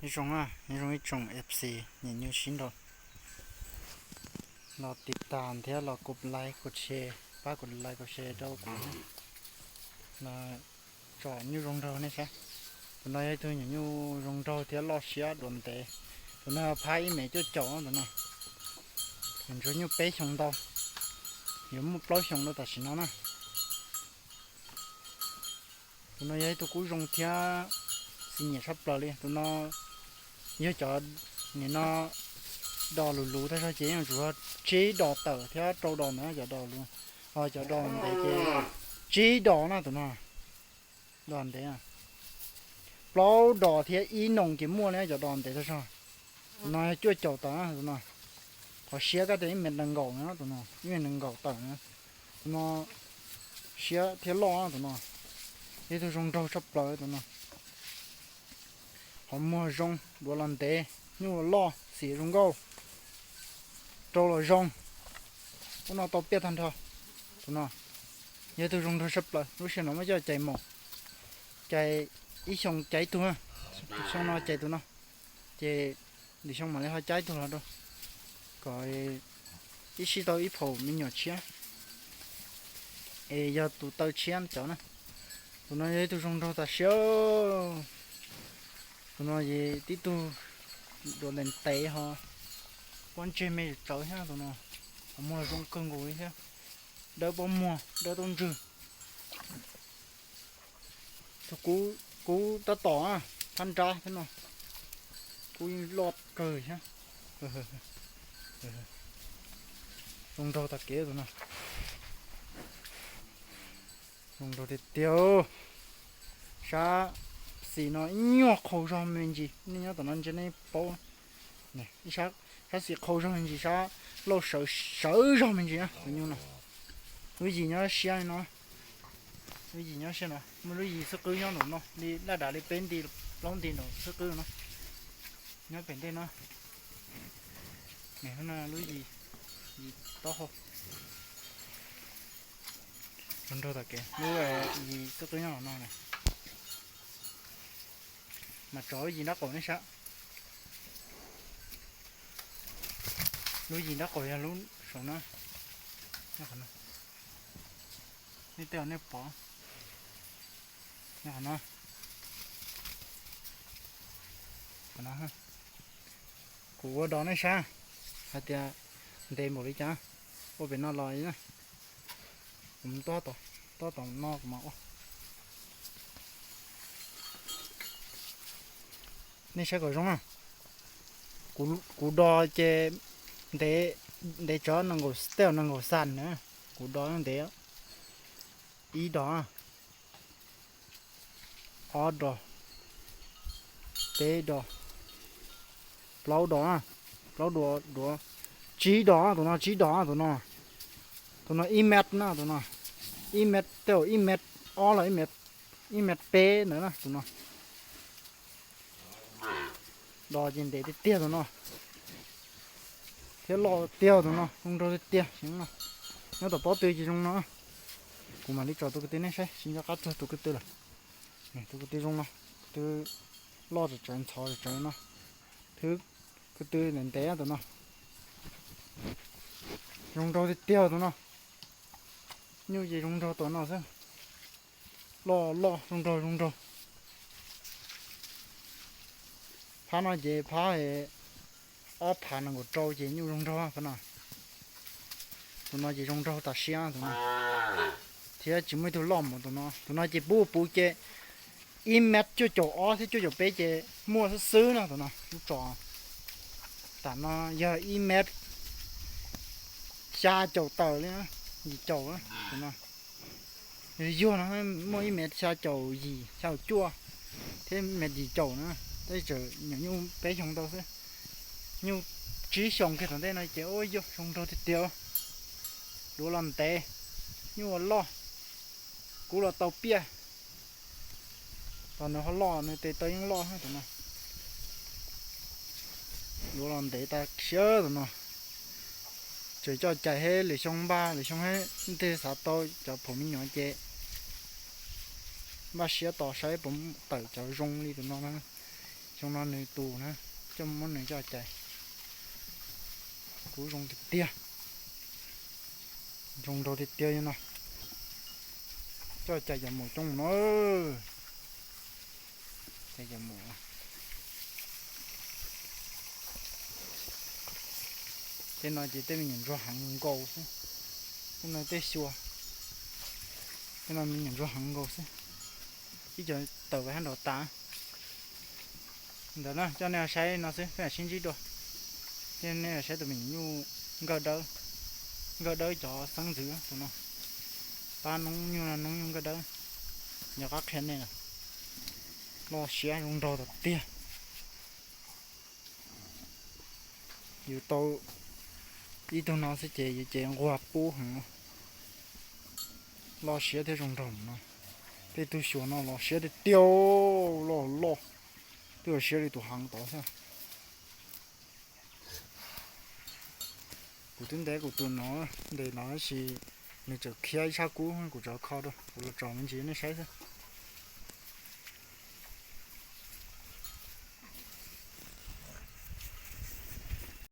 Zoo, zoo ib tsoom F C, nyiam nyuj sib nraus, los tiv tas thiab los kuv like kuv share, pab kuv like kuv share rau kuv tsom nyuj zoo nraug nej saib. Tus no yog ib tug nyuam nyuj zoo nraug thiab loj siab dua ntev. Tus no phab ib mev cuaj caum tus no. Nws ntsuag nyuj peb xyoos ntau, yuav muaj plaub xyoos rau tam sim no na. Tus no yog ib tug kub zoo thiab txi nyiam tshaj plaws li. Tus no yog cov nim no dos luv luv tag zog ces yeej tsuas tsib dos tawm thiab rau dos ntawd cov dos luv, ho cov dos ntev ces tsib dos na tus no. Dos ntev, plaub dos thiab ib noos ces muaj li cov dos ntev tag zog. Tus no yog cuaj caum tawm tus no. Qhov siab kab tias ib mev nees nkaum na tus no, ib mev nees nkaum tawm na. Tus no siab thiab loj tus no. Ib tug zoo nraug tshaj plaws tus no. Qhov muag zoo, duav los ntev, nyuj los loj, xim zoo nkauj, rau los zoo. Ub no tau piaj tag nrho. Tus no yog ib tug zoo nraug tshaj plaws. Lub sij hawm no muab coj cais mus, cais ib xyoo cais ib tug, xyoo no cais tus no, ces lwm xyoo mam li ho cais ib tug los rau, kom ib sij tau ib phaum me nyuam tshiab, es yog tus taw tshiab cov na. Tus no yog ib tug zoo nraug tas siab. Tus no es tib tug duav ntev ntev ho pob ntseg me tsawv thiab tus no, qhov muag zoo kawg nkaus li thiab, dawb pob muag dawb taub ntswg. Tus kub tab tom thab nrab thiab no, kub yeej loj kawg thiab. Zoo nraug tas kev tus no. Zoo nraug tiag tiag. Sab xis no ib nyuag qhau zog me ntsis, nej nyob tom no ntshe nej paub. Sab xis qhau zog me ntsis, sab laug sawv sawv zog me ntsis na tus nyuj no. Lub yim nyob siab li no. Lub yim nyob siab no, muaj lub yim xub qwb nyob nraum no li laj dav li peb nti plaub nti nraum xub qwb no. Nyob pem ntej no. Lub yim, yim taub hau. Zoo nraug tom kev, lub yim xub qwb nyob nraum no na. Mas tso lub yim nraub qaum nej saib. Lub yim nraub qaum yog lub saum no. Nej tej nej pom. Qhov no, kuv ua do nej saib hais tias ntev npaum li cas. Ua pem no los, kuv mus tob tom no kuv mam ua. Nej saib kom zoo na. Kuv do ces ntev, ntev tsawv nees nkaum, tej nees nkaum xas na. Kuv do ntev ib do, ob do, peb do, plaub do, plaub do, tsib do, tus no tsib do, tus no, tus no ib mev na, tus no ib mev, tej zaum ib mev ob los ib mev peb ntawd na tus no. Do ces ntev tiag tiag tus no, thiab loj tiag tus no, zoo nraug tiag tiag. Nyob tom pob tw ces zoo no. Kuv mam li tso tus ko tw nej saib, tsis nco qab txog tus ko tw lawm. Tus ko tw zoo no, ko tw loj tsawv tsawv ntxhov tsawv tsawv no. Thwb ko tw ntev ntev tus no. Zoo nraug tiag tiag tus no. Nyuj ces zoo nraug tus no xwb. Loj loj zoo nraug zoo nraug. Phab no ces phab ob phav nees nkaum rau ces nyuj zoo nraug phab no. Tus no ces zoo nraug tas siab tus no, thiab tsis muaj ib tug loj mus tus no. Tus no ces puv puv ces ib mev cuaj caum ob thiab cuaj caum peb ces muaj xwb xwb no tus no. Lub tso tam no yog ib mev xya caum tawm li, yim caum tus no. Yog no muaj ib mev xya caum yim xya caum cuaj thiab mev yim caum na, tab sis tseem nyuam nyuj peb xyoos ntau xwb. Nyuj tsib xyoos kiag tom ntej no ces ua yog zoo nraug tiag tiag. Duav los ntev, nyuj los loj, kub los tau piaj. Tos nws ho loj nws tes taw yeej loj tus no. Duav los ntev tas siab tus no. Tseem coj cais thiab lwm xyoo npaj lwm xyoo thiab, tej xav tau cov phaum me nyuam ces npaj siab tos saib puas tawm cov zoo li tus no na. Xyoo no nws tus na, coj muab nws coj cais. Kuv zoo tiag tiag, zoo nraug tiag tiag no. Coj cais cov maum coob no. Cais cov maum. Tej no ces tej me nyuam ntsuag heev nkaus xwb. Tej no tej xyuas, tej no me nyuam ntsuag heev nkaus xwb. Ib co tawm hab nrov tas. Ntawd na coj nej saib no xwb, peb mam sib ntsib dua. Coj nej saib tus me nyuam nyuj nkawj dawb, nkawj dawb cov xeeb ntxwv tus no. Pab noob nyuj, noob nyuj nkawj dawb. Yog qab qhia nej lawm, loj siab zoo nraug tiag tiag. Yus tau ib tug no xwb ces yus ces nquag pub heev. Loj siab thiab zoo nraug no. Tej tug xyuas no los siab tiag tiag, loj loj. Twb los siab li tus heev tod thiab. Kuv twb ntes kuv tus no, ntes no tab sis nws tseem khiav ib sab kub, kuv tseem kho rau, kuv los tsom me ntsis nej saib xwb.